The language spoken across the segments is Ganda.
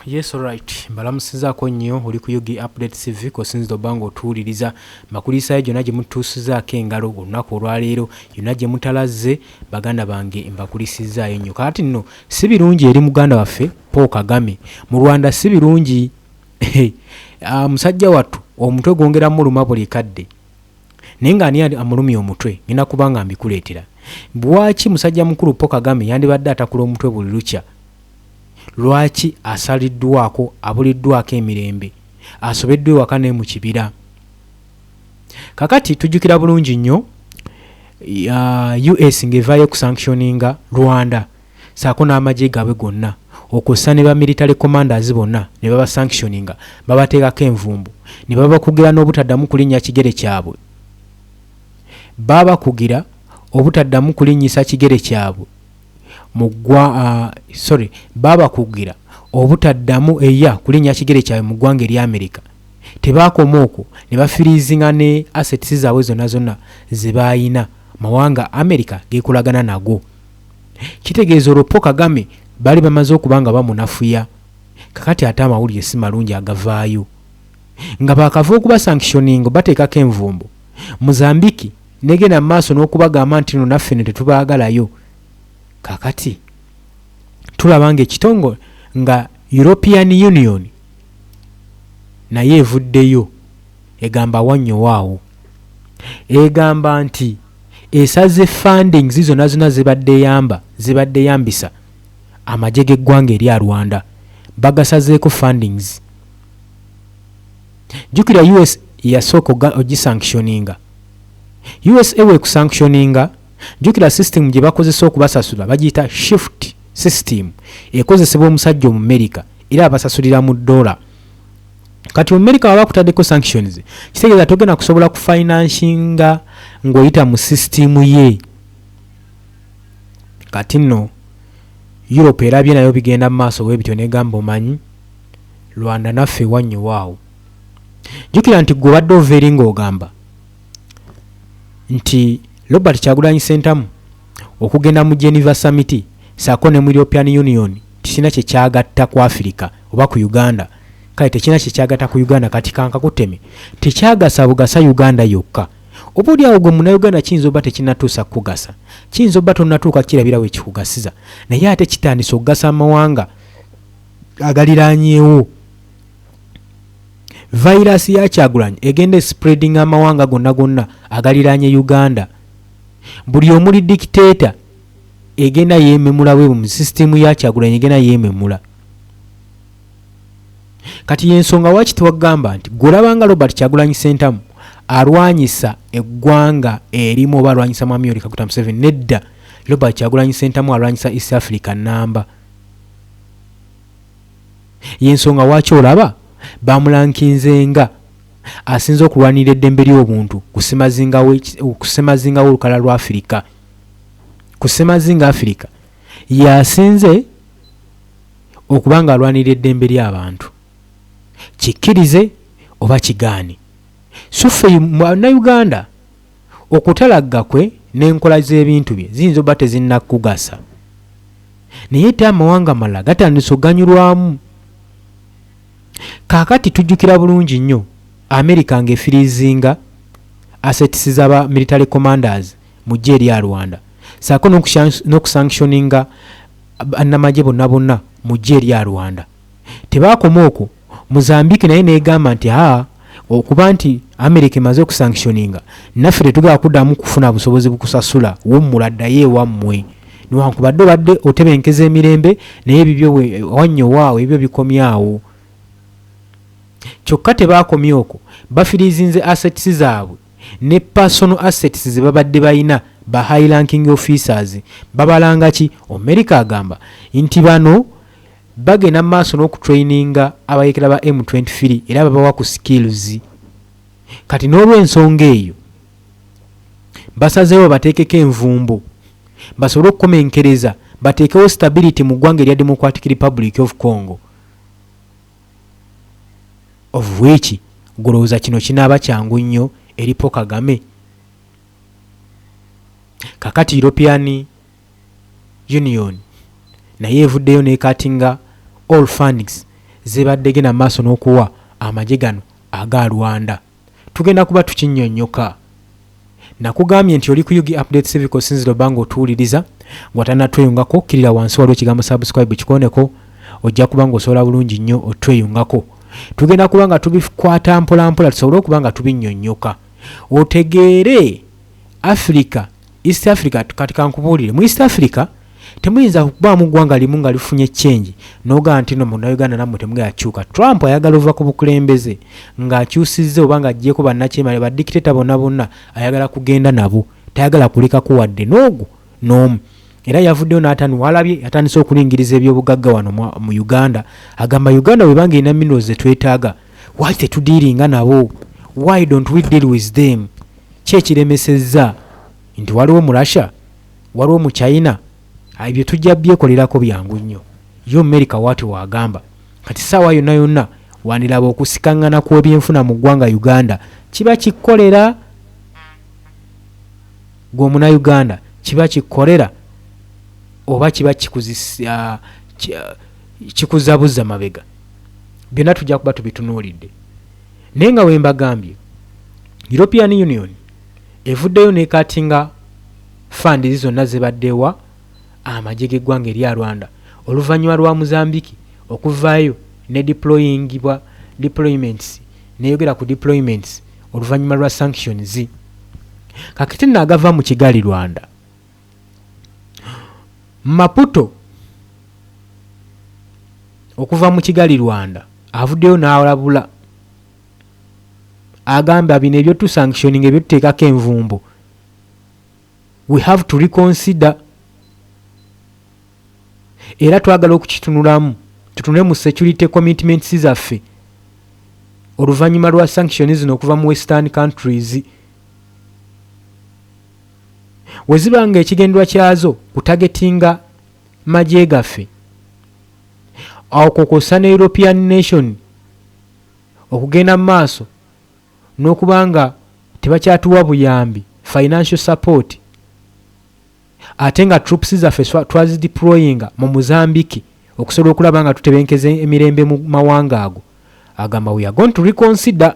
Yes, alright. Mbalamusizaako nnyo. Oli ku UG Update TV kosinzira obba ng'otuwuliriza. Mbakulisaayo gyonna gye mutuusizaako engalo olunaku olwaleero, yonna gye mutalazze, baganda bange, mbakulisizaayo nnyo. Kaakati nno si birungi eri muganda waffe Paul Kagame mu Rwanda, si birungi. Ah, musajja wattu omutwe gwongera muluma buli kadde, naye nga ani amulumya omutwe? Ngenda kuba nga mbikuleetera lwaki musajja mukulu Paul Kagame yandibadde atakula omutwe buli lukya, lwaki asaliddwako, abuliddwako emirembe, asobeddwa ewaka ne mu kibira. Kakati tujjukira bulungi nnyo US ng'evaayo okusanctioninga Rwanda saako n'amagye gaabwe gonna, okwossa ne ba military commanders bonna ne babasanctioninga, babateekako envumbo ne babakugira n'obutaddamu kulinnya kigere kyabwe. Babakugira obutaddamu kulinnyisa kigere kyabwe mu ggwa, sorry, babakugira obutaddamu eya kulinnya kigere kyabwe mu ggwanga erya America. Tebaakoma okwo, ne bafreezinga ne assets zaabwe zonna zonna ze baayina mawanga America geekolagana nago. Kitegeeza olwo Paul Kagame baali bamaze okuba nga bamunafuya. Kakati ate amawulire si malungi agavaayo nga baakava okuba sanctioning, bateekako envumbo. Mozambiki negenda mu maaso n'okubagamba nti no naffe ne tetubaagalayo. Kakati tulaba nga ekitongole nga European Union naye evuddeyo egamba wannyo waawo, egamba nti esaze fundings zonna zonna zibadde eyamba, zibadde eyambisa amagye g'eggwanga erya Rwanda, bagasazeeko fundings. Jjukira US yasooka ogisanctioninga. USA wekusanctioninga, jjukira system gye bakozesa okubasasula bagiyita SWIFT system, ekozesebwa omusajja Omumerica, era abasasulira mu dollar. Kati Omumerika waba akutaddeko sanctions, kitegeeza togenda kusobola kufinancinga ng'oyita mu system ye. Kati nno Europe erabye nayo bigenda mu maaso bwe bityo, negamba, omanyi Rwanda naffe wannyo waawo. Jjukira nti gwe obadde ova eri ng'ogamba nti Robert Kyagulanyi Sentamu okugenda mu Geneva Summit saako ne mu European Union tekirina kyekyagatta ku Africa oba ku Uganda. Kale tekirina kyekyagatta ku Uganda. Kati kankakuteme, tekyagasa bugasa Uganda yokka. Oba oli awo gwe Munauganda kiyinza oba tekinatuusa kukugasa, kiyinza oba tonnatuuka kirabirawo ekikugasiza, naye ate kitandise okugasa amawanga agaliraanyeewo. Virus ya Kyagulanyi egenda espreading amawanga gonna gonna agaliraanye Uganda. Buli omuli dictator egenda yeememula bwe mu system ya Kyagulanyi, egenda yeememula. Kati yensonga waki tewagamba nti gwolabanga Robert Kyagulanyi Sentamu alwanyisa eggwanga erimu oba alwanyisa Mwami Yoweri Kaguta Museveni. Nedda, Robert Kyagulanyi Sentamu alwanyisa East Africa namba. Yensonga waki olaba bamulankinze nga asinze okulwanirira eddembe ly'obuntu ku ssemazinga w'olukala lwa Afirika. Ku ssemazinga Afirika yasinze okuba nga alwanirira eddembe ly'abantu, kikkirize oba kigaane. So ffe Bannayuganda, okutalagga kwe n'enkola z'ebintu bye ziyinza oba tezinnakugasa, naye ate amawanga malala gatandise okuganyulwamu. Kaakati tujjukira bulungi nnyo America ng'efreezinga assets z'aba military commanders mu ggye erya Rwanda saako n'okusanctioninga bannamagye bonna bonna mu ggye erya Rwanda. Tebaakoma okwo, Mozambique naye negamba nti aa, okuba nti America emaze okusanctioninga, naffe tetugala kuddamu kufuna busobozi bukusasula, wummula, ddayo ewammwe. Newankubadde obadde otebenkeza emirembe, naye ebibyo wannyo waawo, ebibyo bikomyawo. Kyokka tebaakomye okwo, bafreezinze assets zaabwe ne personal assets ze babadde balina ba high ranking officers. Babalanga ki? America agamba nti bano bagenda mu maaso n'okutraininga abayekera ba M23 era babawa ku skills. Kati n'olw'ensonga eyo basazeewo bateekeko envumbo basobole okukomenkereza, bateekewo stability mu ggwanga erya Democratic Republic of Congo, of which golowooza kino kinaaba kyangu nnyo eri Paul Kagame. Kakati European Union naye evuddeyo necuttinga all fundings zebadde genda maaso n'okuwa amagye gano aga Rwanda. Tugenda kuba tukinnyonnyoka. Nakugambye nti oli ku UG Update Civic, osinzira oba nga otuwuliriza ng'watanatweyungako, kkirira wansi waliwo ekigambo subscribe, kikoneko, ojja kuba ng'osobola bulungi nnyo otweyungako. Tugenda kuba nga tubikwata mpolampola tusobole okuba nga tubinnyonnyoka otegeere Africa, East Africa. Kati kankubuulire, mu East Africa temuyinza kubaamu ggwanga limu nga lifunye change n'ogamba nti no Munnayuganda nammwe temugenda kyuka. Trump ayagala ova ku bukulembeze ng'akyusizza oba ng'aggyeko bannakyemale, badikiteta bonna bonna ayagala kugenda nabo, tayagala kulekako wadde n'ogwo n'omu. Era yavuddeyo n'atani walabye yatandise okulingiriza ebyobugagga wano mu Uganda. Agamba Uganda bwebanga erina minerals zetwetaaga, why tetudealinga nabo? Why don't we deal with them? Ki ekiremesezza nti waliwo mu Russia, waliwo mu China? Ebyo tujja byekolerako byangu nnyo. Yo America waati waagamba kati saawa yonna yonna wandiraba okusikaŋŋana kw'ebyenfuna mu ggwanga Uganda kiba kikkolera gwe Omunauganda, kiba kikkolera oba kiba kikuzabuza mabega. Byonna tujja kuba tubitunuulidde. Naye nga wembagambye, European Union evuddeyo necuttinga funds zonna zebaddewa amagye g'eggwanga erya Rwanda oluvannyuma lwa Mozambiki okuvaayo ne deployingibwa deployments, neyogera ku deployments oluvannyuma lwa sanctions. Kakati nno agava mu Kigali, Rwanda, Maputo, okuva mu Kigali, Rwanda, avuddeyo n'alabula, agamba bino ebyotusanctioning, ebyotuteekako envumbo, we have to reconsider, era twagala okukitunulamu, tutunule mu security commitments zaffe oluvannyuma lwa sanctions zino okuva mu Western countries. We ziba nga ekigendwa kyazo kutargetinga magye gaffe, okwo kwossa ne European nation okugenda mu maaso n'okuba nga tebakyatuwa buyambi, financial support, ate nga troops zaffe twazideployinga mu Mozambiki okusobola okulaba nga tutebenkeza emirembe mu mawanga ago. Agamba we are going to reconsider.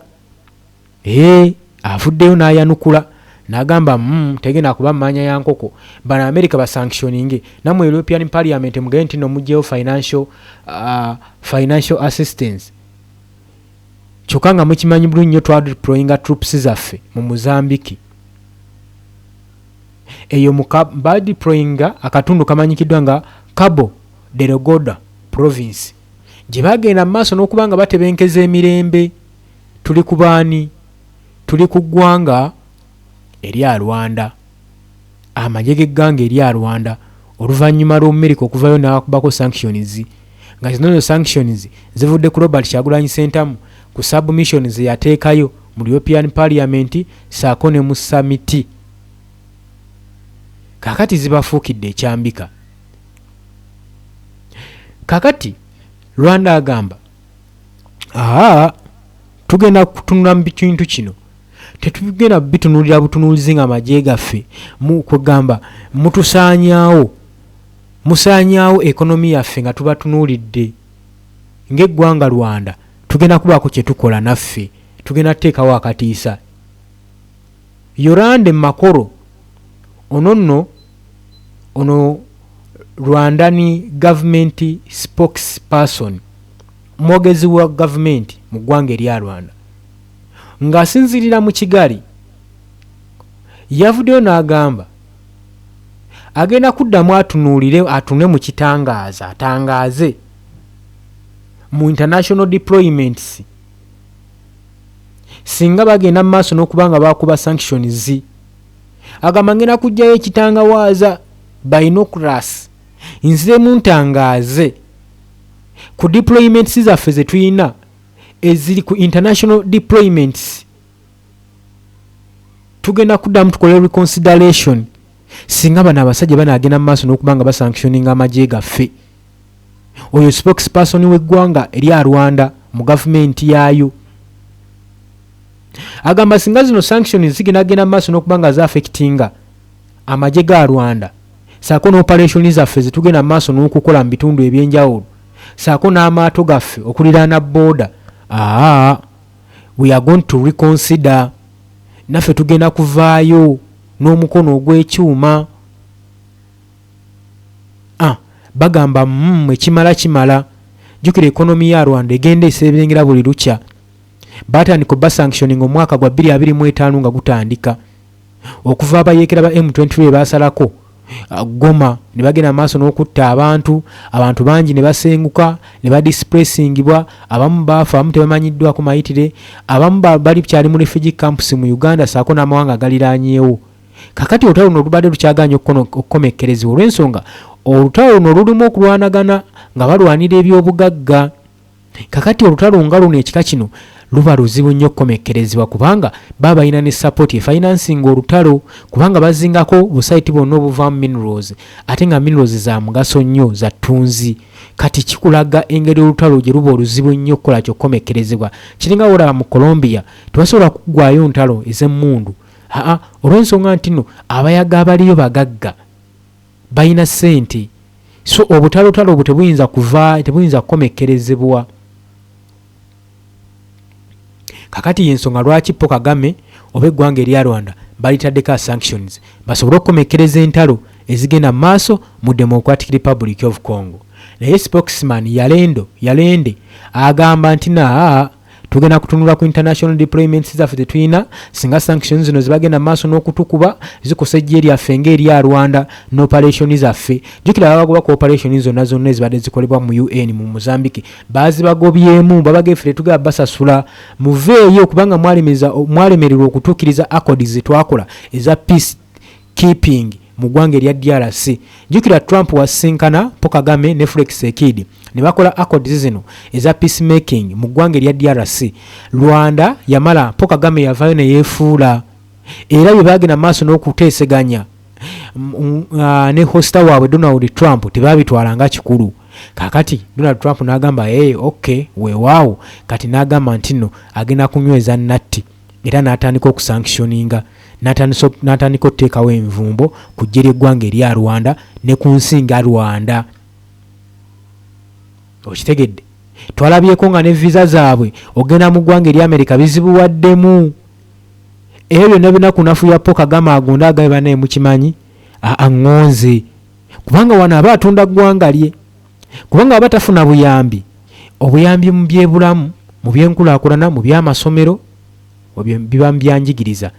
Ee, avuddeyo n'ayanukula n'agamba tegenda kuba mmanya ya nkoko. Bano America basanctioninge, nammwe European Parliament mugende nti no mugyewo financial assistance, kyokka nga mukimanyi bulungi nnyo twadeployinga troops zaffe mu Mozambiki eyo. Badeployinga akatundu kamanyikiddwa nga Cabo Delgado province gye bagenda mu maaso n'okuba nga batebenkeza emirembe. Tuli ku baani? Tuli ku ggwanga erya Rwanda, amagye g'eggwanga erya Rwanda, oluvannyuma lw'Omumerika okuvayo n'akubako sanctions, nga zino zo sanctions zivudde ku Robert Kyagulanyi Sentamu ku submission ze yateekayo mu European Parliament saako ne mu summit. Kaakati zibafuukidde ekyambika. Kaakati Rwanda agamba, aa, tugenda kutunula mu kintu kino, tetugenda bitunuulira butunuulizi nga amagye gaffe kwegamba mutusaanyaawo, musaanyaawo economy yaffe nga tubatunuulidde ng'eggwanga Rwanda. Tugenda kubaako kye tukola naffe, tugenda tuteekawo akatiisa. Yolande Makolo ono nno, ono Rwandan government spokesperson, mwogezi wa gavumenti mu ggwanga erya Rwanda, ng'asinziirira mu Kigali, yavuddeyo n'agamba agenda kuddamu atunuulire, atunule mu kitangaaza, atangaaze mu international deployments singa bagenda mu maaso n'okuba nga bakuba sanctions. Agamba ngenda kugjayo ekitangawaaza, binoculars, nziremu ntangaaze ku deployments zaffe ze tulina eziri ku international deployments. Tugenda kuddamu tukole reconsideration singa bano abasajja banagenda mu maaso n'okuba nga basanctioninga amagye gaffe. Oyo spokesperson w'eggwanga erya Rwanda mu gavumenti yaayo agamba singa zino sanctions zigendagenda mu maaso n'okuba nga zaaffectinga amagye ga Rwanda saako n'operation zaffe zetugenda mu maaso n'okukola mu bitundu ebyenjawulo. saako n'amaato gaffe okuliraana booda, aa, we are going to reconsider. Naffe tugenda kuvaayo n'omukono ogw'ekyuma. Ah, bagamba ekimala kimala. Jjukira economy ya Rwanda egenda eseerengera buli lukya. Batandika obasanctioning omwaka gwa 2025 nga gutandika, okuva abayeekera ba M23 basalako Goma ne bagenda maaso n'okutta abantu. Abantu bangi ne basenguka ne badisplacingibwa, abamu baafa, abamu tebamanyiddwako mayitire, abamu bali kyali mu refugee camps mu Uganda saako n'amawanga agaliraanyeewo. Kakati olutalo luno lubadde lukyaganye okukomekkerezebwa olw'ensonga olutalo luno lulimu okulwanagana nga balwanira ebyobugagga. Kakati olutalo nga luno ekika kino luba luzibu nnyo okukomekkerezebwa, kubanga baba balina ne support efinancing olutalo, kubanga bazingako busite bwonna obuvaamu minerals, ate nga minerals za mugaso nnyo, za ttunzi. Kati kikulaga engeri olutalo gye luba oluzibu ennyo okukola kyokkomekkerezebwa. Kiringa wolaba mu Colombia, tebasobola kuggwayo ntalo ez'emmundu, aa, olw'ensonga nti nno abayaga abaliyo bagagga, balina ssente. So obutalotalo obwo tebuyinza kuva, tebuyinza kukomekkerezebwa. Kakati yensonga lwaki Paul Kagame oba eggwanga erya Rwanda balitaddeko sanctions, basobole okukomekkereza entalo ezigenda mu maaso mu Democratic Republic of Congo. Naye spokesman Yalendo Yalende agamba nti naa, tugenda kutunula ku international deployments zaffe tetulina. Singa sanctions zino zibagenda mu maaso n'okutukuba, zikosa ejje lyaffe ng'erya Rwanda n'operation zaffe. Jjukira babagoba ku operation zonna zonna ezibadde zikolebwa mu UN mu Mozambique, bazibagobyemu. Babageffe tetugaba basasula, muveeyo kubanga mwalemererwa okutuukiriza accords zetwakola eza peace keeping mu ggwanga erya DRC. Jjukira Trump wasinkana Paul Kagame ne Felix Tshisekedi ne bakola accords zino eza peacemaking mu ggwanga erya DRC. Rwanda yamala, Paul Kagame yavaayo ne yeefuula, era bye bagenda maaso n'okuteeseganya ne hosta waabwe Donald Trump tebabitwala nga kikulu. Kakati Donald Trump n'agamba, "Hey, ok, weewaawo." Kati n'agamba nti nno agenda kunyweza natti, era n'atandika okusanctioninga, n'atandika okuteekawo envumbo ku ggye ly'eggwanga erya Rwanda ne ku nsi nga Rwanda. Okitegedde? Twalabyeko nga ne visa zaabwe ogenda mu ggwanga erya Amerika bizibuwaddemu. Ebyo byonna byonna kunafu ya Paul Kagame. Agonda agabe bannaye, mukimanyi aŋŋonze, kubanga wano aba atunda ggwanga lye, kubanga aba tafuna buyambi, obuyambi mu byebulamu, mu byenkulaakulana, mu byamasomero, biba mu byanjigiriza.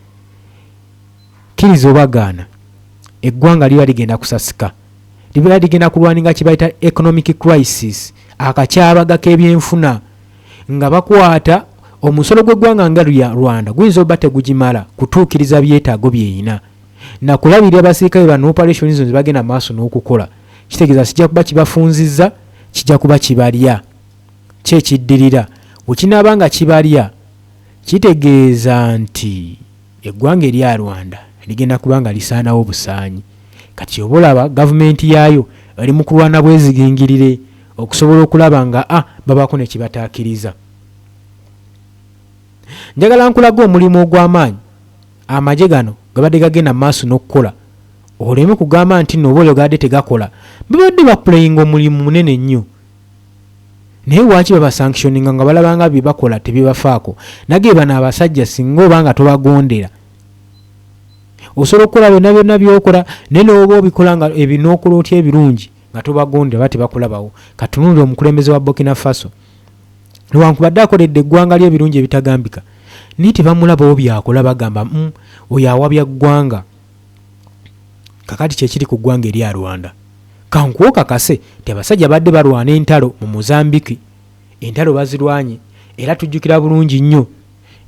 Kkiriza obagaana, eggwanga liba ligenda kusasika, libeera ligenda kulwaninga kibayita economic crisis, akakyabaga k'ebyenfuna, nga bakwata omusolo gw'eggwanga nga Rwanda guyinza oba tegugimala kutuukiriza byetaago byeyina nakulabirira abasirikale bano. Operation zino zebagenda maaso n'okukola kitegeeza kijja kuba kibafunzizza, kijja kuba kibalya. Kyekiddirira bwekinaaba nga kibalya, kitegeeza nti eggwanga erya Rwanda ligenda kuba nga lisaanawo obusaanyi. Kati oba olaba gavumenti yaayo eri mu kulwana bwezigingirire okusobola okulaba nga a babaako ne kibataakiriza. Njagala nkulaga omulimu ogw'amaanyi amagye gano gabadde gagenda mu maaso n'okukola, oleme kugamba nti nno oba olio gabadde tegakola. Babadde baplayinga omulimu munene nnyo, naye waaki babasanctioninga nga balabanga bye bakola tebibafaako? Nage bano abasajja, singa oba nga tobagondera, osobola okukola byonna byonna byokola, naye nooba obikola nga ebinookola otya ebirungi nga tobagondera, ba tebakulabawo. Katunuulire omukulembeze wa Burkina Faso, newankubadde akoledde eggwanga lye ebirungi ebitagambika, naye tebamulabawo byakola. Bagamba, oyo awabya ggwanga." Kakati kyekiri ku ggwanga erya Rwanda. Kankuwa kakase ti abasajja badde balwana entalo mu Mozambiki, entalo bazirwanye, era tujjukira bulungi nnyo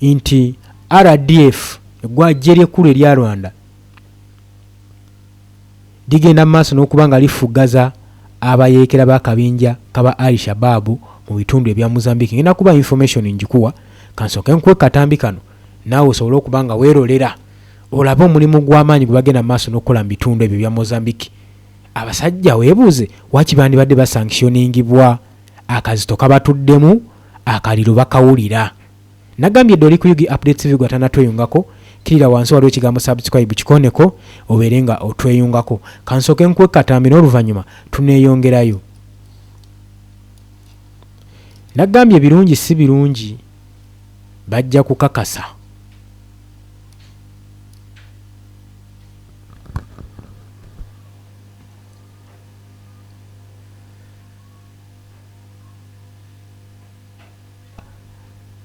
nti RDF, eggwajje lyekkulu erya Rwanda, ligenda mu maaso n'okuba nga lifuggaza abayeekera b'akabinja kaba Al Shababu mu bitundu ebya Mozambique. Ngenda kuba information njikuwa, kansooke nkuwe katambi kano naawe osobole okuba nga weerolera, olabe omulimu gw'amaanyi gwe bagenda mu maaso n'okukola mu bitundu ebyo bya Mozambique. Abasajja weebuuze waki bandibadde basanctioningibwa. Akazito kabatuddemu, akaliro bakawulira. Nagambye dde oli ku UG Updates TV. Gwe atanatweyungako, kirira wansi waliwo ekigambo subscribe, kikoneko obeere nga otweyungako. Kansooke nkuwe katambi n'oluvannyuma tuneeyongerayo. Nagambye birungi si birungi bajja kukakasa.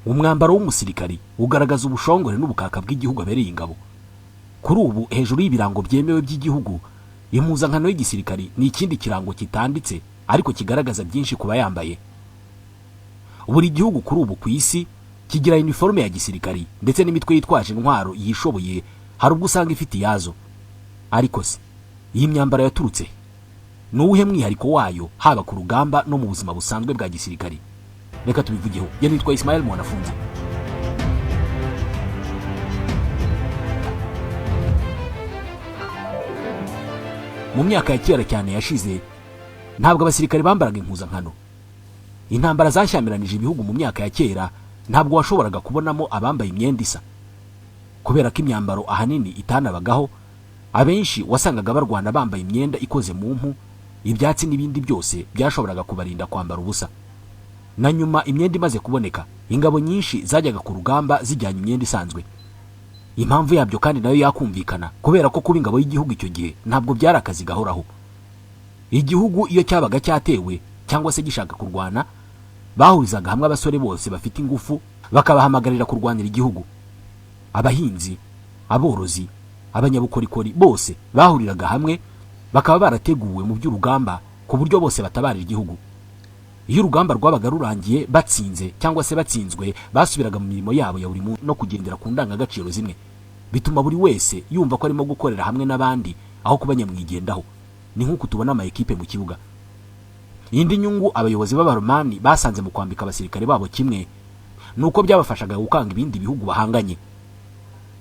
Umwambaro w'umusirikari ugaragaza ubushongore n'ubukaka bw'igihugu abereye ingabo. Kuri ubu, hejuru y'ibirango byemewe by'igihugu, impuzankano y'igisirikari ni ikindi kirango kitanditse ariko kigaragaza byinshi ku bayambaye. Buri gihugu kuri ubu ku isi kigira iniforume ya gisirikari, ndetse n'imitwe yitwaje intwaro yishoboye hari ubwo usanga ifite iyazo. Ariko se iyi myambaro yaturutse ni uwuhe mwihariko wayo, haba ku rugamba no mu buzima busanzwe bwa gisirikari? Reka tubivugeho. Nitwa Ismael Mwanafunzi. Mu myaka ya kera cyane yashize, ntabwo abasirikare bambaraga impuzankano. Intambara zashyamiranyije ibihugu mu myaka ya kera, ntabwo washoboraga kubonamo abambaye imyenda isa, kubera ko imyambaro ahanini itanabagaho. Abenshi wasangaga barwana bambaye imyenda ikoze mu mpu, ibyatsi n'ibindi byose byashoboraga kubarinda kwambara ubusa. Na nyuma imyenda imaze kuboneka, ingabo nyinshi zajyaga ku rugamba zijyanye imyenda isanzwe. Impamvu yabyo kandi nayo yakumvikana, kubera ko kuba ingabo y'igihugu icyo gihe ntabwo byari akazi gahoraho. Igihugu iyo cyabaga cyatewe cyangwa se gishaka kurwana, bahurizaga hamwe abasore bose bafite ingufu, bakabahamagarira kurwanira igihugu. Abahinzi, aborozi, abanyabukorikori, bose bahuriraga hamwe, bakaba barateguwe mu by'urugamba ku buryo bose batabarira igihugu. Iyo urugamba rwabaga rurangiye batsinze cyangwa se batsinzwe, basubiraga mu mirimo yabo ya buri munsi. No kugendera ku ndangagaciro zimwe bituma buri wese yumva ko arimo gukorera hamwe n'abandi aho kuba nyamwigendaho. Ni nk'uko tubona ama ekipe mu kibuga. Indi nyungu abayobozi b'Abaromani basanze mu kwambika abasirikare babo kimwe ni uko byabafashaga gukanga ibindi bihugu bahanganye.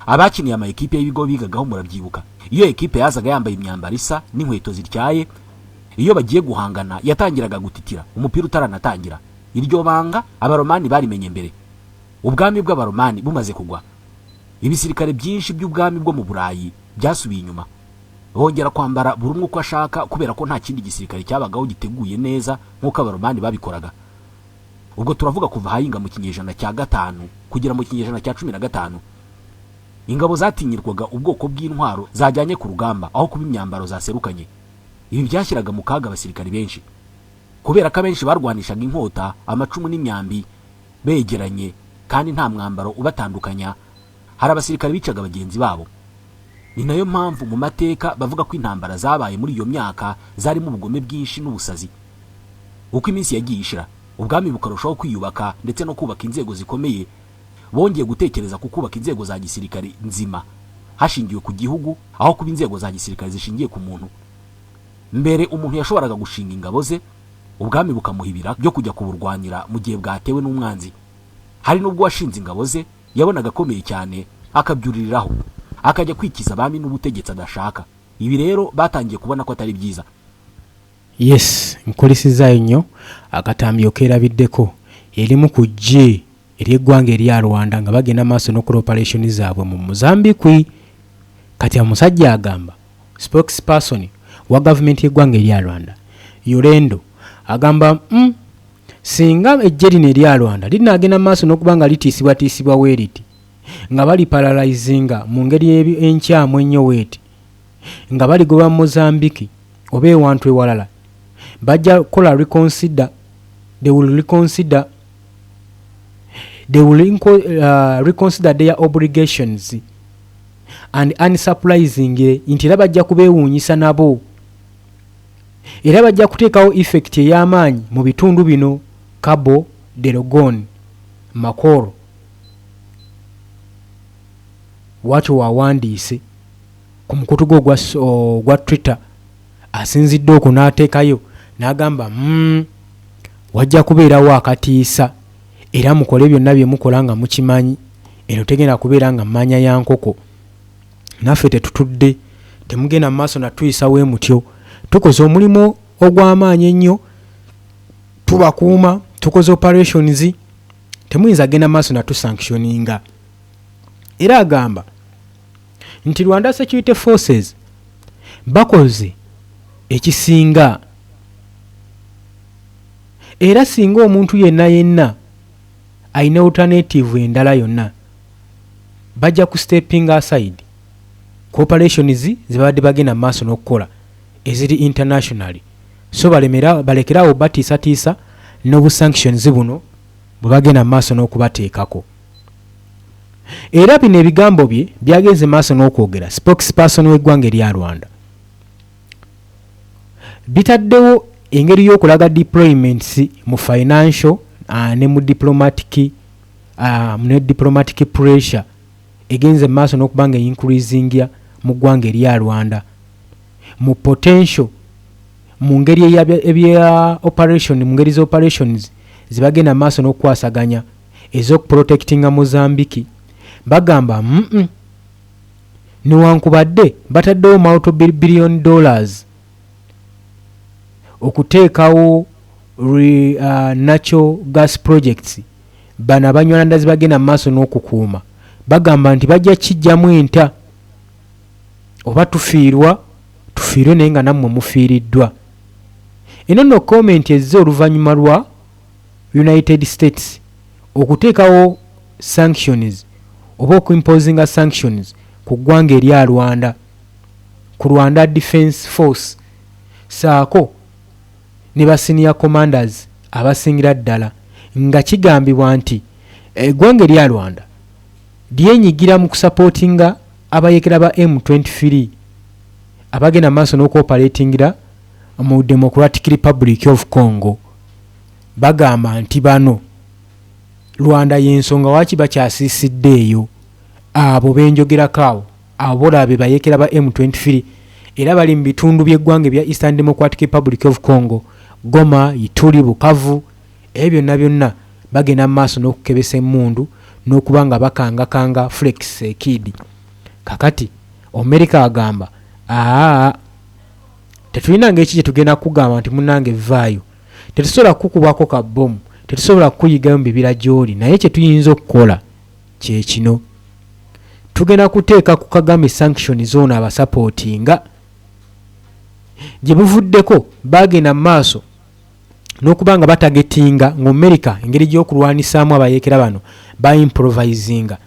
Abakiniye ama ekipe y'ibigo bigagaho murabyibuka, iyo ekipe yazaga yambaye imyambaro isa n'inkweto zityaye, iyo bagiye guhangana yatangiraga gutitira umupira utaranatangira. Iryo banga Abaromani barimenye mbere. Ubwami bw'Abaromani bumaze kugwa, ibisirikare byinshi by'ubwami bwo mu Burayi byasubiye inyuma, bongera kwambara buri umwe uko ashaka, kubera ko nta kindi gisirikare cyabagaho giteguye neza nk'uko Abaromani babikoraga. Ubwo turavuga kuva hayinga mu kinyejana cya 5 kugera mu kinyejana cya 15. Ingabo zatinyirwaga ubwoko bw'intwaro zajyanye ku rugamba aho kuba imyambaro zaserukanye. Ibi byashyiraga mu kaga abasirikari benshi, kubera ko abenshi barwanishaga inkota, amacumu n'imyambi begeranye kandi nta mwambaro ubatandukanya. Hari abasirikari bicaga bagenzi babo. Ni nayo mpamvu mu mateka bavuga ko intambara zabaye muri iyo myaka zarimo ubugome bwinshi n'ubusazi. Uko iminsi yagiye ishira, ubwami bukarushaho kwiyubaka ndetse no kubaka inzego zikomeye, bongeye gutekereza ku kubaka inzego za gisirikari nzima hashingiwe ku gihugu aho kuba inzego za gisirikare zishingiye ku muntu. Mbere umuntu yashoboraga gushinga ingabo ze, ubwami bukamuhibira byo kujya kuburwanira mu gihe bwatewe n'umwanzi. Hari n'ubwo washinze ingabo ze yabonaga akomeye cyane akabyuririraho, akajya kwikiza abami n'ubutegetsi adashaka. Ibi rero batangiye kubona ko atari byiza. Yes, nkulisizayo nnyo. Akatambi okerabiddeko erimu ku ggye ery'eggwanga erya Rwanda nga bagenda maaso n'okukola operation zaabwe mu Mozambique. Kati omusajja agamba, spokesperson wa gavumenti y'eggwanga erya Rwanda, Yorendo, agamba singa eggye lino erya Rwanda linaagenda maaso n'okuba nga litiisibwatiisibwa weeriti, nga bali paralyzinga mu ngeri enkyamu ennyo weeti, nga baligoba mu Mozambique oba ewantu ewalala, bajja kukola reconsider, they will reconsider, they will reconsider their obligations and unsurprisingly, nti era bajja kubeewuunyisa nabo, era bajja kuteekawo effect ey'amaanyi mu bitundu bino Cabo Delgado Makoro. Bwatyo wawandiise ku mukutu gwe ogwa Twitter. Asinzidde okwo n'ateekayo n'agamba, wajja kubeerawo akatiisa, era mukole byonna bye mukola nga mukimanyi eno tegenda kubeera nga mmanya ya nkoko. Naffe tetutudde, temugenda mu maaso natuyisa we mutyo. Tukoze omulimu ogw'amaanyi ennyo, tubakuuma, tukoze operations, temuyinza genda maaso natusanctioninga. Era agamba nti Rwanda Security Forces bakoze ekisinga. Era singa omuntu yenna yenna alina alternative endala yonna, bajja ku stepping aside cooperations zebabadde bagenda mu maaso n'okukola eziri internationally. So balekerawo batiisatiisa n'obusanctions buno bwe bagenda mu maaso n'okubateekako. Era bino ebigambo bye byagenze maaso n'okwogera spokesperson w'eggwanga erya Rwanda bitaddewo engeri y'okulaga deployments mu financial ne mu diplomatic ne diplomatic pressure egenze maaso n'okuba nga increasing mu ggwanga erya Rwanda mu potential mu ngeri ebya operation, mu ngeri za operations zibagenda maaso n'okukwasaganya ez'okuprotectinga Mozambique. Bagamba newankubadde bataddewo multi billion dollars okuteekawo natural gas projects, bano Abanyarwanda zibagenda mu maaso n'okukuuma bagamba nti bajja kijjamu enta, oba tufiirwa tufiirwe, naye nga nammwe mufiiriddwa. Eno nno comment ezze oluvannyuma lwa United States okuteekawo sanctions oba okuimposinga sanctions ku ggwanga erya Rwanda, ku Rwanda Defence Force saako ne ba senior commanders abasingira ddala, nga kigambibwa nti eggwanga erya Rwanda lyenyigira mu kusupportinga abayekera ba M23 abagenda maaso n'okuoperatingira mu Democratic Republic of Congo. Bagamba nti bano Rwanda y'ensonga waki bakyasiisidde eyo. Abo benjogerako awo, abo bolaba be bayekera ba M23, era bali mu bitundu by'eggwanga ebya Eastern Democratic Republic of Congo, Goma, Ituri, Bukavu, ebyo byonna byonna bagenda mu maaso n'okukebesa emmundu n'okuba nga bakangakanga Felix Tshisekedi. Kakati Amerika agamba, aa, tetulina ngeki kye tugenda kugamba nti munnange vaayo, tetusobola kukukubako kabbomu, tetusobola kukuyigayo mu bibira gy'oli, naye kye tuyinza okukola kye kino: tugenda kuteeka ku Kagame sanction zona abasupportinga. Gye buvuddeko bagenda mu maaso n'okuba nga batargetinga ng'Amerika engeri gy'okulwanisaamu abayeekera bano baimprovisinga,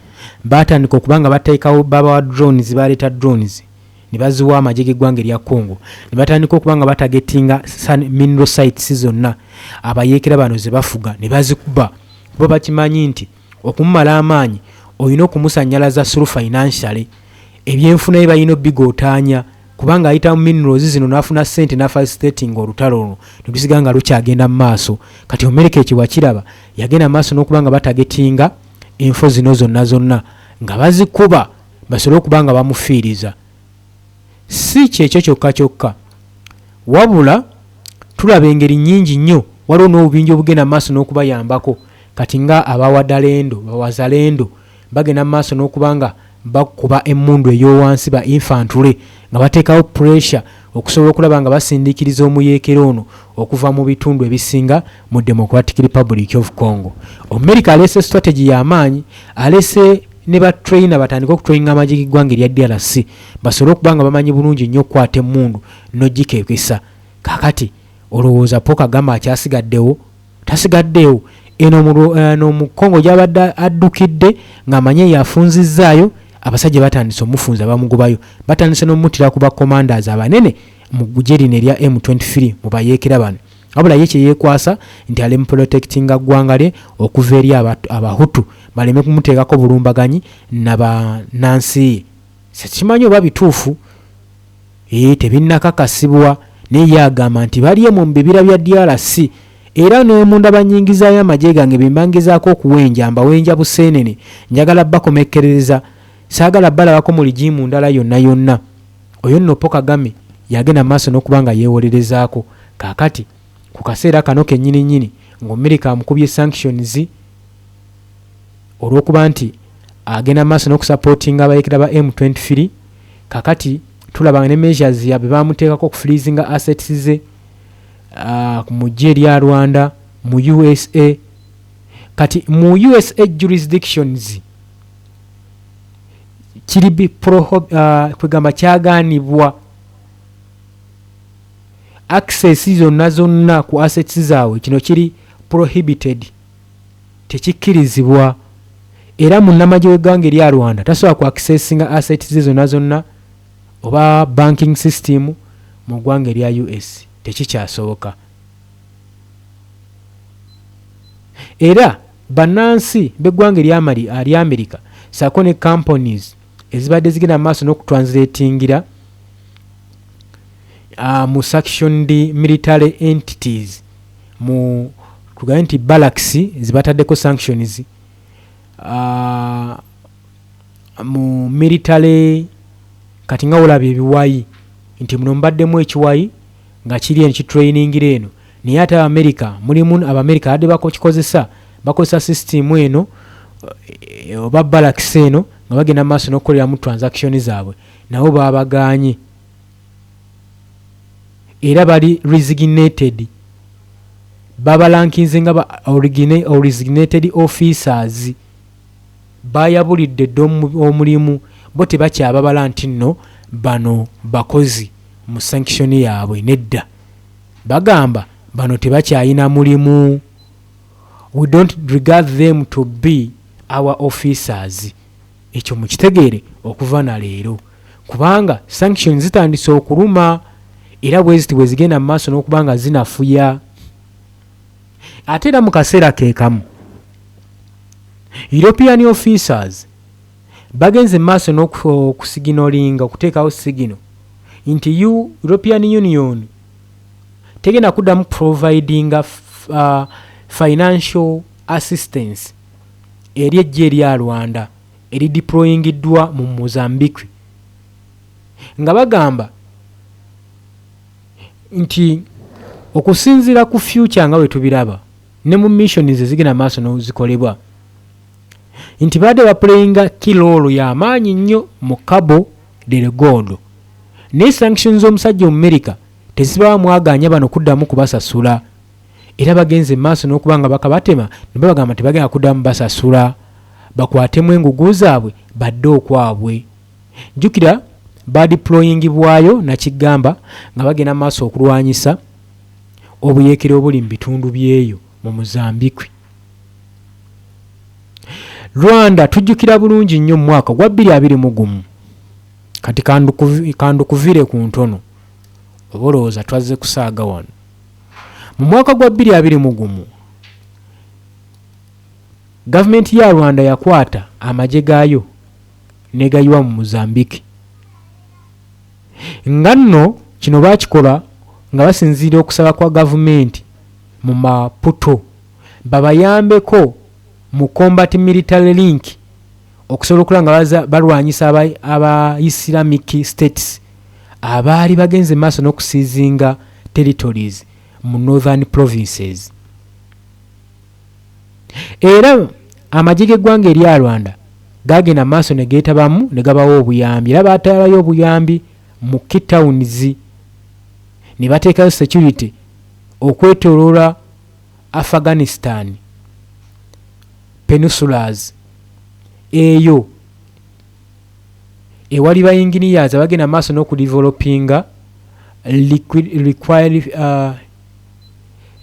batandika okuba nga bateekawo, babawa drones, baleeta drones ne baziwa amagye g'eggwanga erya Congo, ne batandika okuba nga batargetinga mineral sites zonna abayeekera bano ze bafuga ne bazikuba, kuba bakimanyi nti okumumala amaanyi olina okumusanyalaza through financially, ebyenfuna ye balina obigootaanya, kubanga ayita mu minerals zino n'afuna ssente n'afacilitating olutalo olwo ne lusigala nga lukyagenda mu maaso. Kati Amerika ekyo wakiraba, yagenda mu maaso n'okuba nga batargetinga enfo zino zonna zonna nga bazikuba basobole okuba nga bamufiiriza. Si kyekyo kyokka kyokka, wabula tulaba engeri nnyingi nnyo, waliwo n'obubinja obugenda mu maaso n'okubayambako. Kati nga abawadalendo, bawazalendo bagenda mu maaso n'okuba nga bakuba emmundu ey'owansi, ba infantry, nga bateekawo pressure okusobola okulaba nga basindiikiriza omuyeekera ono okuva mu bitundu ebisinga mu Democratic Republic of Congo. America aleese strategy y'amaanyi, aleese ne batrainer batandike okutraininga amagye g'eggwanga erya DRC basobole okuba nga bamanyi bulungi nnyo okukwata emmundu n'ogikekesa. Kakati olowooza Paul Kagame akyasigaddewo? Tasigaddeewo. Eno mu Congo gyabadde addukidde ng'amanye yafunzizzaayo abasajja, batandise omufunza, bamugobayo, batandise n'omutira ku bacommanders abanene mu ggye lino erya M23, mu bayeekera bano. Wabula ye kyeyeekwasa nti ali mu protectinga ggwanga lye okuva eri Abahutu baleme kumuteekako bulumbaganyi nabannansi ye. Sekimanyi oba bituufu, ee, tebinnakakasibwa, naye ye agamba nti bali mu bibira bya DRC, era nemunda banyingizaayo amagye gange bembangezaako okuwenja, mbawenja buseenene, njagala bakomekkerereza, saagala balabako mu regime ndala yonna yonna. Oyo nno Paul Kagame yagenda maaso n'okuba nga yeewolerezaako. Kaakati ku kaseera kano kennyini nnyini ng'Omerika amukubye sanctions olw'okuba nti agenda maaso n'okusupportinga abayekera ba M23, kakati tulaba ne measures yabwe bamuteekako okufreezinga assets ze mu ggye erya Rwanda mu USA. Kati mu USA jurisdictions kiri kwegamba kyagaanibwa access zonna zonna ku assets zaabwe. Kino kiri prohibited, tekikkirizibwa, era munnamagye w'eggwanga erya Rwanda tasobola ku accessinga assets ze zonna zonna oba banking system mu ggwanga erya US, tekikyasoboka. Era bannansi b'eggwanga erya America saako ne companies ezibadde zigenda mu maaso n'okutranslatingira mu sanctioned military entities, mu tugambe nti barracks zibataddeko sanctions, mu military. Kati nga olaba ebiwayi nti muno mubaddemu ekiwayi nga kiri eno kitrainingira eno, naye ate Abamerika, mulimu Abamerika abadde bakikozesa, bakozesa system eno oba barracks eno nga bagenda mu maaso n'okukoleramu transaction zaabwe, nabo babagaanye era bali resignated, babalankinze nga ba resignated officers, bayabulidde dda omulimu, bo tebakyababala nti nno bano bakozi mu sanction yaabwe, nedda, bagamba bano tebakyayina mulimu, we don't regard them to be our officers. Ekyo mukitegeere okuva na leero, kubanga sanctions zitandise okuluma era bwe ziti bwe zigenda mu maaso n'okuba nga zinafuya. Ate era mu kaseera ke kamu European officers bagenze mu maaso n'okusiginolinga, okuteekawo signal nti European Union tegenda kuddamu providinga financial assistance eri eggye erya Rwanda erideployingiddwa mu Mozambique, nga bagamba nti okusinziira ku future nga bwe tubiraba ne mu missions ezigenda maaso nozikolebwa, nti badde baplayinga key role y'amaanyi nnyo mu Cabo Delgado, naye sanctions z'omusajja Omumerika tezibawa mwaganya bano kuddamu kubasasula, era bagenze maaso n'okuba nga bakabatema ne babagamba tebagenda kuddamu basasula, bakwatemu engugu zaabwe badde okwabwe. Jjukira badeployingibwayo nakigamba nga bagenda maaso okulwanyisa obuyeekera obuli mu bitundu byeyo mu Mozambique. Rwanda tujjukira bulungi nnyo mu mwaka gwa 2021, kati kandukuvire ku ntono oba olowooza twazze kusaaga wano. Mu mwaka gwa 2021 gavumenti ya Rwanda yakwata amagye gaayo negayiwa mu Mozambique, nga nno kino bakikola nga basinziira okusaba kwa gavumenti mu Maputo babayambeko mu combat military link okusobola okulaba nga balwanyisa aba Islamic States abaali bagenze maaso n'okusiizinga territories mu northern provinces. Era amagye g'eggwanga erya Rwanda gagenda maaso ne geetabamu ne gabawa obuyambi, era baatwalayo obuyambi mu key towns ne bateekayo security okwetooloola Afghanistan peninsulas, eyo ewali ba engineers abagenda maaso n'okudevelopinga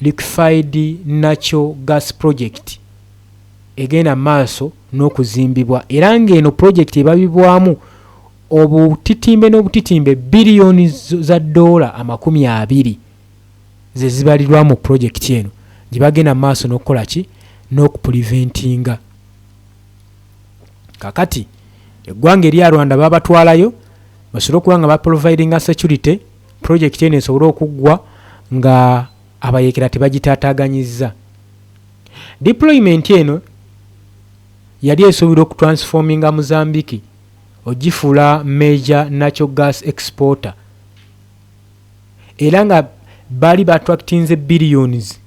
liquefied natural gas project egenda maaso n'okuzimbibwa, era ng'eno project ebabibwamu obutitimbe n'obutitimbe biliyoni za dola 20 ze zibalirwa mu project eno gye bagenda maaso n'okukola ki n'okupreventinga. Kakati eggwanga erya Rwanda babatwalayo basobole okuba nga baprovidinga security, project eno esobole okuggwa nga abayeekera tebagitaataaganyizza. Deployment eno yali esuubirwa okutransforminga Mozambique ogifuula major natural gas exporter, era nga baali baattractinze billions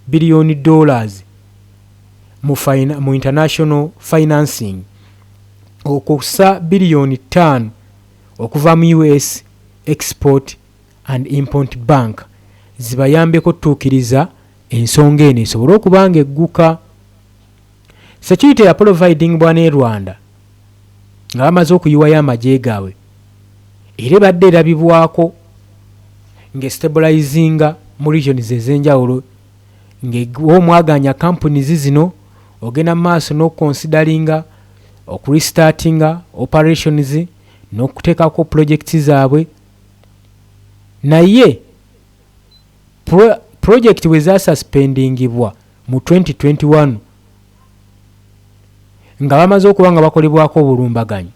biliyoni dollars mu international financing, okussa biliyoni 5 okuva mu US Export and Import Bank zibayambeko otutuukiriza ensonga eno esobole okuba nga egguka. Security ya providingibwa ne Rwanda nga bamaze okuyiwayo amagye gaabwe, era ebadde erabibwako ng'estabilizinga mu regions ez'enjawulo Ng'omwaganya companies zino ogenda mu maaso n'okuconsideringa okurestartinga operations n'okuteekako projects zaabwe. Naye project bwe zasuspendingibwa mu 2021 nga bamaze okuba nga bakolebwako obulumbaganyi,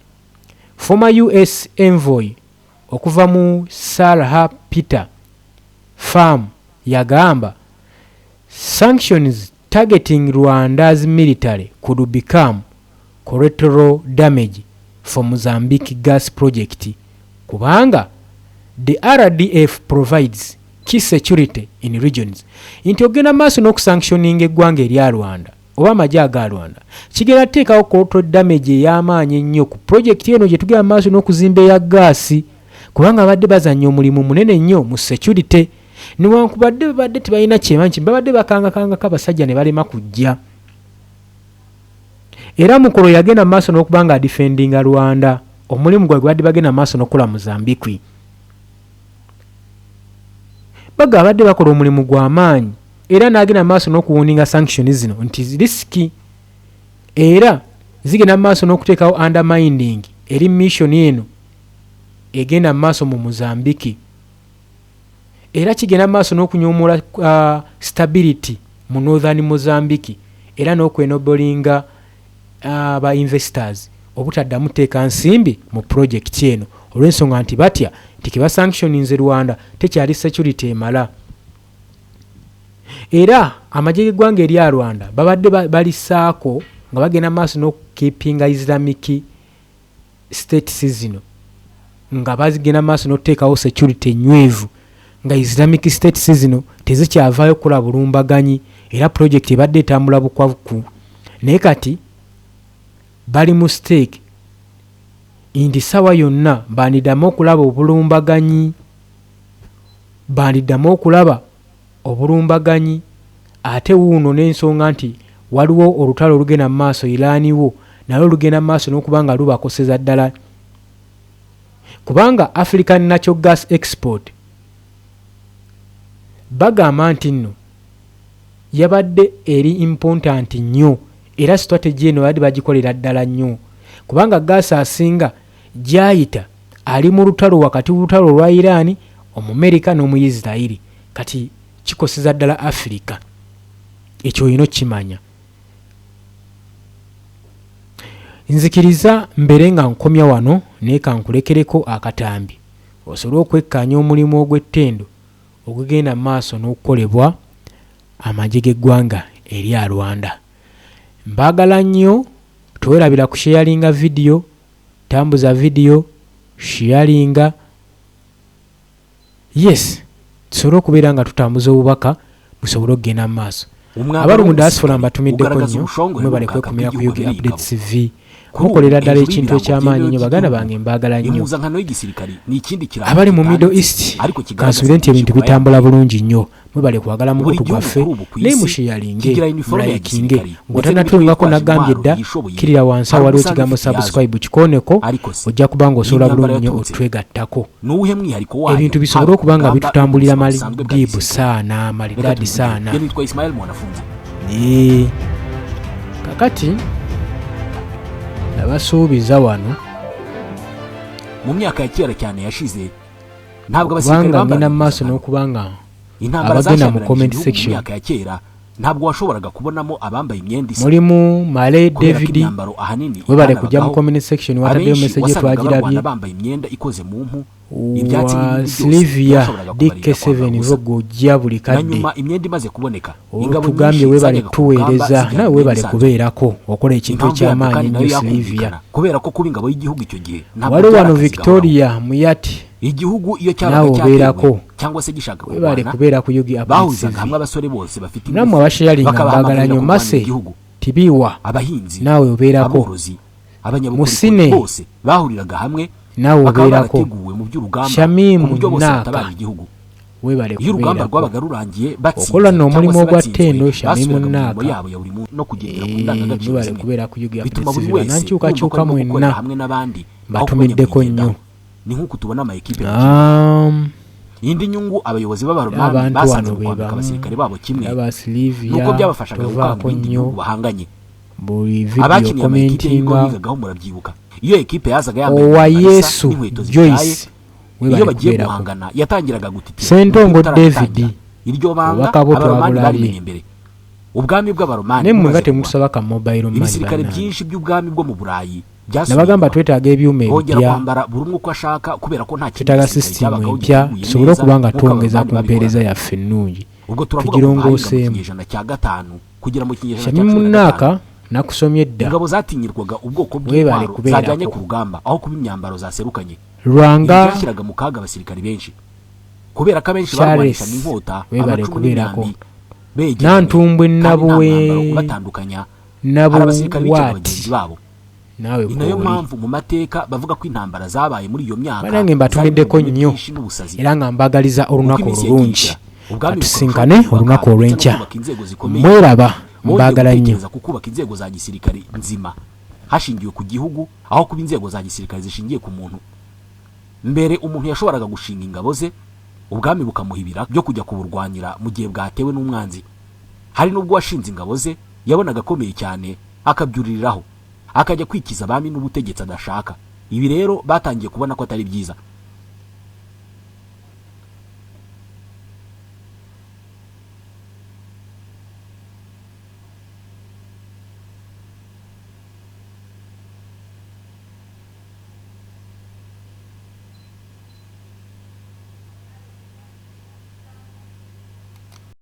former US envoy okuva mu Sarah Peter Pham yagamba sanctions targeting Rwanda's military could become collateral damage for Mozambique gas project, kubanga the RDF provides key security in regions. Nti ogenda maaso n'okusanctioninga eggwanga erya Rwanda oba amagye aga Rwanda kigenda kuteekawo collateral damage ey'amaanyi ennyo ku project eno gye tugenda maaso n'okuzimba eya gaasi, kubanga babadde bazannya omulimu munene nnyo mu security, newankubadde babadde tebalina kyemanyi, babadde bakangakangako abasajja ne balema kujja. Era Mukolo yagenda maaso n'okuba nga adefendinga Rwanda, omulimu gwe gwabadde bagenda maaso n'okukola Mozambique. Baga abadde bakola omulimu gw'amaanyi, era n'agenda maaso n'okuwarninga sanction zino nti risk, era zigenda maaso n'okuteekawo undermining eri mission eno egenda maaso mu Mozambique, era kigenda maaso n'okunyomoola stability mu northern Mozambique, era n'okwenoblinga aba investors obutaddamu teeka nsimbi mu project eno, olw'ensonga nti batya nti kebasanctioninze Rwanda tekyali security emala. Era amagye g'eggwanga erya Rwanda babadde balisaako nga bagenda maaso n'okukeepinga Islamic States zino, nga bagenda maaso n'okuteekawo security enywevu, nga Islamic States zino tezikyavaayo kukola bulumbaganyi, era project ebadde etambula bukwaku. Naye kati bali mu stake nti sawa yonna bandiddamu okulaba obulumbaganyi, bandiddamu okulaba obulumbaganyi. Ate wuuno n'ensonga nti waliwo olutalo olugenda mu maaso Iran, wo nalwo lugenda mu maaso n'okuba nga lubakoseza ddala, kubanga African natural gas export bagamba nti nno yabadde eri important nnyo, era strategy eno babadde bagikolera ddala nnyo, kubanga gaasi asinga gyayita ali mu lutalo wakati w'olutalo olwa Iran, Omumerika n'Omuisirairi. Kati kikoseza ddala Afirika, ekyo olina okukimanya. Nzikiriza mbeere nga nkomya wano, naye kankulekereko akatambi osobole okwekkaanya omulimu ogw'ettendo ogugenda mu maaso n'okukolebwa amagye g'eggwanga erya Rwanda. Mbaagala nnyo, tewerabira kusharinga vidiyo, tambuza vidiyo, sharinga, yes, tusobole okubeera nga tutambuza obubaka busobole okugenda mu maaso. Abali mu diaspora mbatumiddeko nnyo, mwebale kwekumira ku UG Updates TV, mukolera ddala ekintu ekyamaanyi nnyo. Baganda bange, mbaagala nnyo. Impuzankano y'igisirikari ni ikindi kirango Abali mu Middle kitanditse, East, ariko kigaragaza kansubire nti ebintu byinshi ku bitambula bayambaye. bulungi nnyo. Mwebale kwagala Buri mukutu gihugu gwaffe, kuri ubu ku naye isi musharinge, kigira iniforume ya mulayikinge. gisirikari ndetse Ng'otannatungako n'imitwe nagambye yitwaje dda, intwaro yishoboye, kirira wansi awo hari waliwo usanga ekigambo ifite iyazo. subscribe, kikooneko, Ariko se ojja kuba ng'osobola iyi myambaro bulungi nnyo yaturutse otwegattako, ni uwuhe mwihariko wayo, ebintu bisobole haba okuba ku nga rugamba bitutambulira no mu buzima busanzwe bwa malidibu gisirikare? saana Reka malidadi tubivugire. saana. Njye nitwa Ismael Mwanafunzi. Kakati nabasuubiza wano Mu myaka ya kera cyane yashize ntabwo abasirikare kubanga bambaraga ngenda mu maaso impuzankano. n'okuba nga Intambara abagenda mu zashyamiranyije comment ibihugu mu section myaka ya kera ntabwo washoboraga kubonamo abambaye imyenda isa, mulimu Male kubera ko David, imyambaro ahanini webale kujja mu itanabagaho. comment section, wataddeyo Abenshi message, wasangaga twagirabye. barwana bambaye imyenda ikoze mu mpu, ibyatsi Wa n'ibindi byose Silivia byashoboraga kubarinda kwambara DK7 ubusa. vogo ojja buli Na kadde. nyuma imyenda imaze kuboneka, ingabo Olutugambye nyinshi webale zajyaga ku rugamba tuweereza, zijyana nawe imyenda webale isanzwe. kubeerako okola ekintu Impamvu yabyo ekyamaanyi kandi nayo ennyo, Silivia. yakumvikana, kubera ko kuba ingabo y'igihugu icyo gihe ntabwo Waliwo byari wano akazi gahoraho. Victoria Muyati, Igihugu iyo cyabaga naawe cyatewe obeerako, cyangwa se gishaka webale kurwana, kubeera ku UG Updates bahurizaga TV. hamwe abasore bose bafite Nammwe ingufu, abasharinga mbagala bakabahamagarira nnyo. kurwanira Mase igihugu. Tibiwa, Abahinzi, naawe obeerako. aborozi, abanyabukorikori, Musine, bose bahuriraga hamwe, naawe bakaba obeerako. barateguwe mu by'urugamba Shamimu ku buryo bose Naaka, batabara igihugu. Webale Iyo urugamba kubeerako. rwabaga rurangiye batsinze Okola nno cyangwa omulimu se ogwa batsinzwe, ttendo, Shamimu basubiraga mu mirimo Naaka. yabo ya buri munsi no kugendera ku ndangagaciro Mwebale zimwe. kubeera ku UG Bituma Updates buri TV. wese yumva ko Banankyukakyuka arimo gukorera mwenna hamwe n'abandi aho kuba mbatumiddeko nyamwigendaho. nnyo. Ni nk'uku tubona ama ekipe mu kibuga. Indi nyungu abayobozi b'Abaromani Abantu basanze wano mu be kwambika bamu, abasirikare babo kimwe ndaba ni uko Silivia, byabafashaga gukanga tovaako ibindi nnyo bihugu bahanganye. Buli vidiyo Abakiniye amakipe y'ibigo komentinga. bigagaho murabyibuka, iyo ekipe yazaga yambaye Owa imyambaro isa Yesu n'inkweto zityaye, Joyce, iyo webale bagiye kubeerako. guhangana yatangiraga gutitira Sentongo umupira utaratangira. David, Iryo banga obubaka bwo Abaromani twabulabye. barimenye mbere. Ubwami bw'Abaromani Naye mmwe nga bumaze kugwa, temutusaba ka mobile money? ibisirikare Bannange, byinshi by'ubwami bwo mu Burayi byasubiye nabagamba inyuma, twetaaga ebyuma bongera ebipya, kwambara buri umwe uko ashaka, kubera ko nta kindi twetaaga gisirikare sisitimu cyabagaho empya giteguye tusobole neza okuba nga nk'uko twongeza Abaromani ku mpeereza babikoraga. yaffe ennungi, Ubwo turavuga kuva ahinga mu tugirongoseemu. kinyejana cya gatanu kugera mu kinyejana cya Shamimu 15. Naaka, nakusomye dda. Ingabo zatinyirwaga ubwoko Weebale bw'intwaro kubeerako. zajyanye ku rugamba aho kuba imyambaro zaserukanye. Ibi Lwanga byashyiraga mu kaga abasirikari benshi, kubera ko abenshi Charles, barwanishaga inkota, weebale amacumu kubeerako. n'imyambi begeranye, Nantumbwe kandi nta Nabuwe, mwambaro ubatandukanya. Hari abasirikari bicaga bagenzi Nabuwaati, babo. naawe Ni nayo kw'oli. mpamvu mu mateka bavuga ko intambara zabaye muri iyo myaka Banange, zari mbatumiddeko ubugome nnyo bwinshi n'ubusazi. era nga mbagaliza Uko olunaku iminsi yagiye olulungi. ishira, ubwami bukarushaho Katusinkane kwiyubaka olunaku ndetse no olw'enkya. kubaka inzego zikomeye. Mweraba, Bongeye mbaagala nnyo. gutekereza ku kubaka inzego za gisirikare nzima hashingiwe ku gihugu aho kuba inzego za gisirikare zishingiye ku muntu. Mbere umuntu yashoboraga gushinga ingabo ze, ubwami bukamuha ibiraka byo kujya kuburwanira mu gihe bwatewe n'umwanzi. Hari n'ubwo uwashinze ingabo ze yabonaga akomeye cyane akabyuririraho, akajya kwikiza abami n'ubutegetsi adashaka. Ibi rero batangiye kubona ko atari byiza.